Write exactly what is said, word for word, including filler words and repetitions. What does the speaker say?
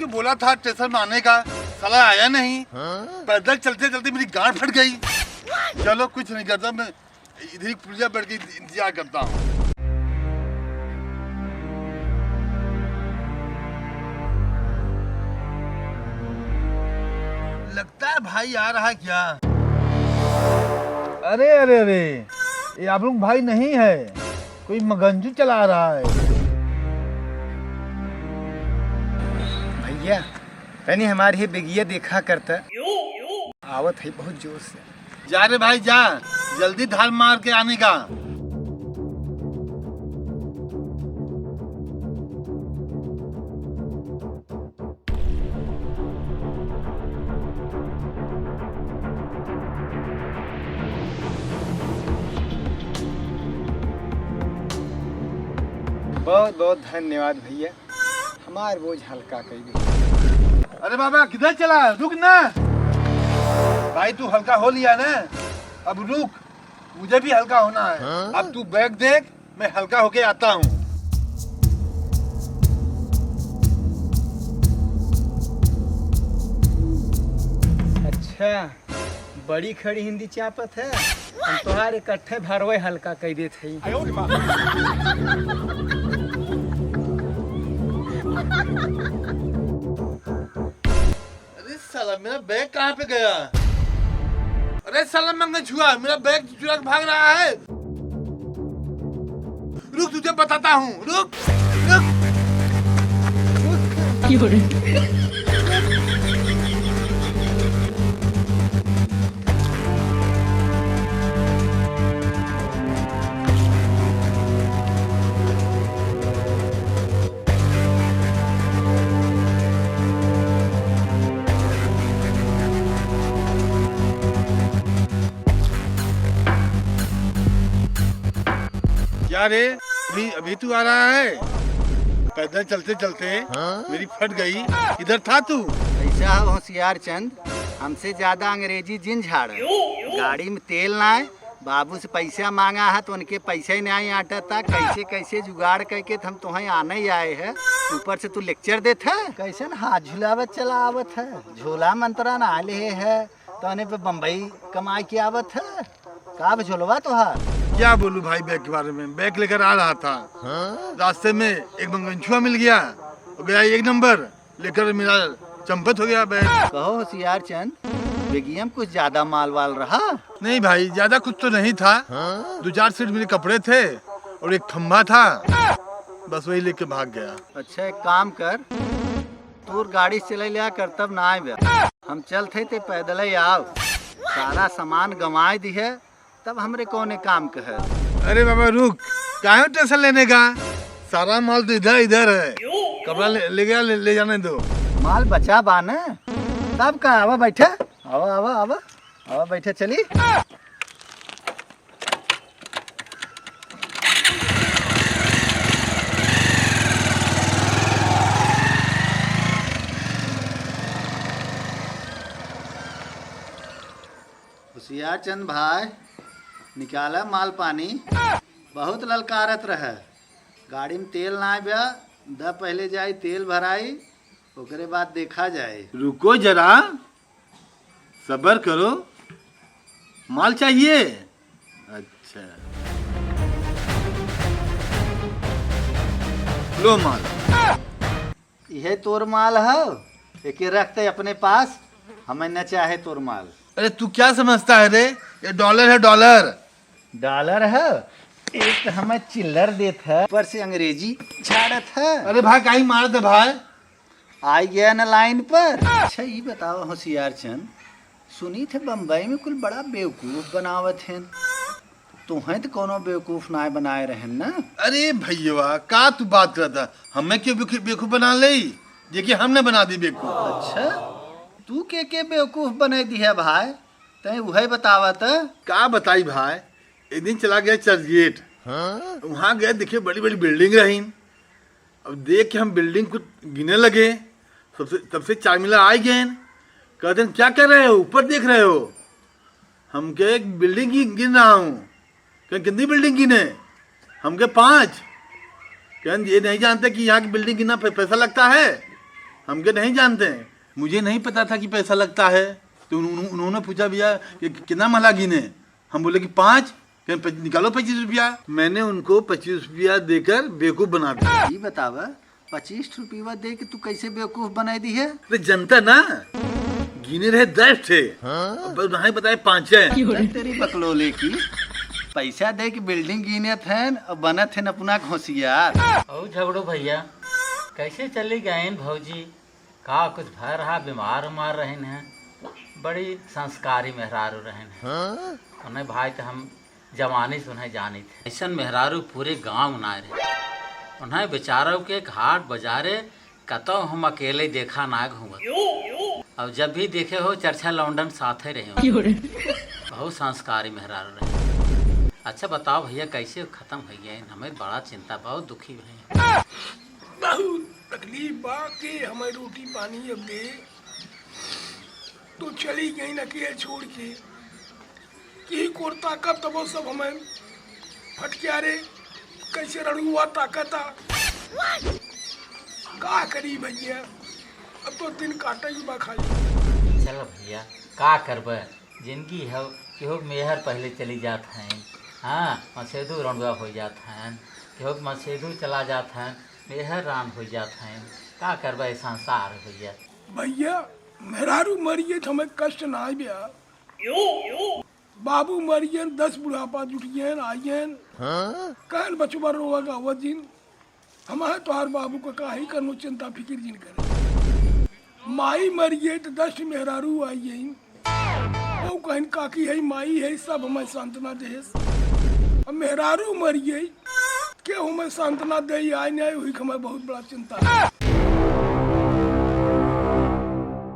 कि बोला था स्टेशन में आने का, साला आया नहीं। पैदल चलते चलते मेरी गांड फट गई। चलो कुछ नहीं करता, मैं इधर ही पुलिया बैठ के इंतजार करता हूँ। लगता है भाई आ रहा है क्या? अरे अरे अरे, ये आप लोग भाई नहीं है, कोई मगंजू चला रहा है। भैया, तनी हमार ही बेगिया देखा करता, आवत है बहुत जोर से। जा रे भाई जा, जल्दी धार मार के आने का। बहुत बहुत धन्यवाद भैया, हमार बोझ हल्का कर दी। अरे बाबा, किधर चला? रुक ना। भाई, तू हल्का हो लिया ना, अब रुक, मुझे भी हल्का होना है। अब तू बैग देख, मैं हल्का होके आता हूँ। अच्छा, बड़ी खड़ी हिंदी चापत है, हम तोहार इकट्ठे भरवे हल्का कई देत हई। अरे साला, मेरा बैग कहाँ पे गया? अरे साला मंगन छुआ, मेरा बैग चुरा के भाग रहा है। रुक, तुझे बताता हूँ, रुक, रुक। क्या रे, अभी, अभी तू आ रहा है? पैदल चलते चलते मेरी फट गई, इधर था तू। ऐसा है होशियार चंद, हमसे ज्यादा अंग्रेजी जिन झाड़। गाड़ी में तेल ना है, बाबू से पैसा मांगा है तो उनके पैसे नहीं आटता। कैसे कैसे जुगाड़ करके हम तुहें आने ही आए हैं, ऊपर से तू लेक्चर देत है। कैसन हाथ झुलावत चला आवत है, झोला मंत्रा ना ले है, तने पे बम्बई कमाई के आवत है। का बे झोलवा तोहार? क्या बोलूं भाई, बैग के बारे में, बैग लेकर आ रहा था, रास्ते में एक मंगनछुआ मिल गया, हो गया एक नंबर, लेकर मेरा चंपत हो गया बैग। कहो होशियार चंद, बेगिया में कुछ ज्यादा माल वाल रहा? नहीं भाई, ज्यादा कुछ तो नहीं था, दो चार सेट मेरे कपड़े थे और एक खंभा था, बस वही लेके भाग गया। अच्छा, एक काम कर, तोर गाड़ी से चले लिया कर, तब ना आए बे। हम चलत है ते पैदल ही आओ, सारा सामान गंवाए दिहे, तब हमरे कौने काम के है। अरे बाबा रुक, काहे टेंशन लेने का, सारा माल तो इधर इधर है, कपड़ा ले, ले गया, ले, ले जाने दो। माल बचा बा न, तब का, आवा बैठा, आवा आवा आवा, आवा बैठा, चली। होशियार चंद भाई, निकाला माल पानी, बहुत ललकारत रहे। गाड़ी में तेल ना आए बा, द पहले जाई तेल भराई, ओकरे बाद देखा जाए। रुको जरा, सबर करो, माल चाहिए? अच्छा, लो माल। इहे तोर माल हव, एके रखते अपने पास, हमें न चाहे तोर माल। अरे तू क्या समझता है रे, ये डॉलर है, डॉलर। डॉलर है, एक तो हमें चिल्लर देत है, ऊपर से अंग्रेजी झाड़त है। अरे भाई, काहे मारत है भाई? आई गया न लाइन पर। अच्छा, ई बतावा होशियार चंद, सुनी थे बम्बई में कुल बड़ा बेवकूफ बनावत हैं, तुहें तो कोनो बेवकूफ नाय बनाए रहन ना। अरे भैया, का तू बात करता? हमें क्यों बेवकूफ, बेवकूफ बना ले, जे कि हमने बना दी बेवकूफ। अच्छा, तू के के बेवकूफ बने दिया भाई, तैं उहे बतावा त। का बताई भाई, एक दिन चला गया चर्चगेट, वहाँ गए, देखे बड़ी बड़ी बिल्डिंग रही। अब देख के हम बिल्डिंग को गिने लगे, सबसे, सबसे चार मिला आ गए। कहते हैं, "क्या कर रहे हो, ऊपर देख रहे हो?" हम कहे, "एक बिल्डिंग ही गिन रहा हूँ।" कहें, "कितनी बिल्डिंग गिने?" हम कहे, "पाँच।" कहें, "ये नहीं जानते कि यहाँ की बिल्डिंग गिनना पै-, पैसा लगता है?" हमके नहीं जानते हैं, मुझे नहीं पता था कि पैसा लगता है। तो उन-, उन-, उन्होंने पूछा, "भैया, ये कितना महला गिने?" हम बोले कि "पाँच।" कहें, "पच-, निकालो पच्चीस रुपया।" मैंने उनको पच्चीस रुपया देकर बेवकूफ बना दिया। ये बतावा, पच्चीस रुपया दे के तू कैसे बेवकूफ बनाई दिहे? अरे जनता ना, गिने रहे दस ठे, अब बस नहीं बताए पाँचे। चल तेरी बकलोले की, पैसा दे के बिल्डिंग गिनत हन और बनत हन अपना घोसियार। और झगड़ू भैया, कैसे चली गईन भौजी? का कुछ भय रहा, बीमार उमार रहिन हैं? बड़ी संस्कारी मेहरारू रहिन हैं। उन्हें भाई तो हम जवानी से उन्हें जानी थे। ऐसन मेहरारू पूरे गांव ना रहे। उन्हें बेचारों के घाट बजारे कतौ हम अकेले देखा ना घूमत। और जब भी देखे हो, चर्चा लौंडन साथे रहे हो। बहुत संस्कारी मेहरारू रहे। अच्छा बताओ भैया, कैसे खत्म हो गए? हमें बड़ा चिंता, बहुत दुखी भई। बहुत तकलीफ बा कि हमें रोटी पानी अब दे, तो चली गई न अकेले छोड़ के। कि कोर ताकत तबो सब हमें फटकिया रे, कैसे रड़ुआ ताकता। का करी भैया, अब तो दिन काटे ही बा खाली। चलो भैया, का करबे, जिंदगी है, केहू के मेहर पहले चली जात हैं, हाँ, मसेदू रंडुआ हो जात हैं, केहू के मसेदू चला जात हैं, मेहर रान हो जात हैं, का करबे, संसार हो जात। भैया, मेहरारू मरिए तो हमें कष्ट ना आइबे। बाबू मरियन, दस बुढ़ापा जुटियन, आइयन। कहन बचवा रोवा गावा जिन, हमारे तोहार बाबू का काहे करनो चिंता फिकिर जिन करे। माई मरिए तो दस ठे मेहरारू आइयन। वो कहन काकी है, माई है, सब हमें सांत्वना देस। अब मेहरारू मरिए, के हमें सांत्वना दे, आए नहीं, वही हमें बहुत बड़ा चिंता है।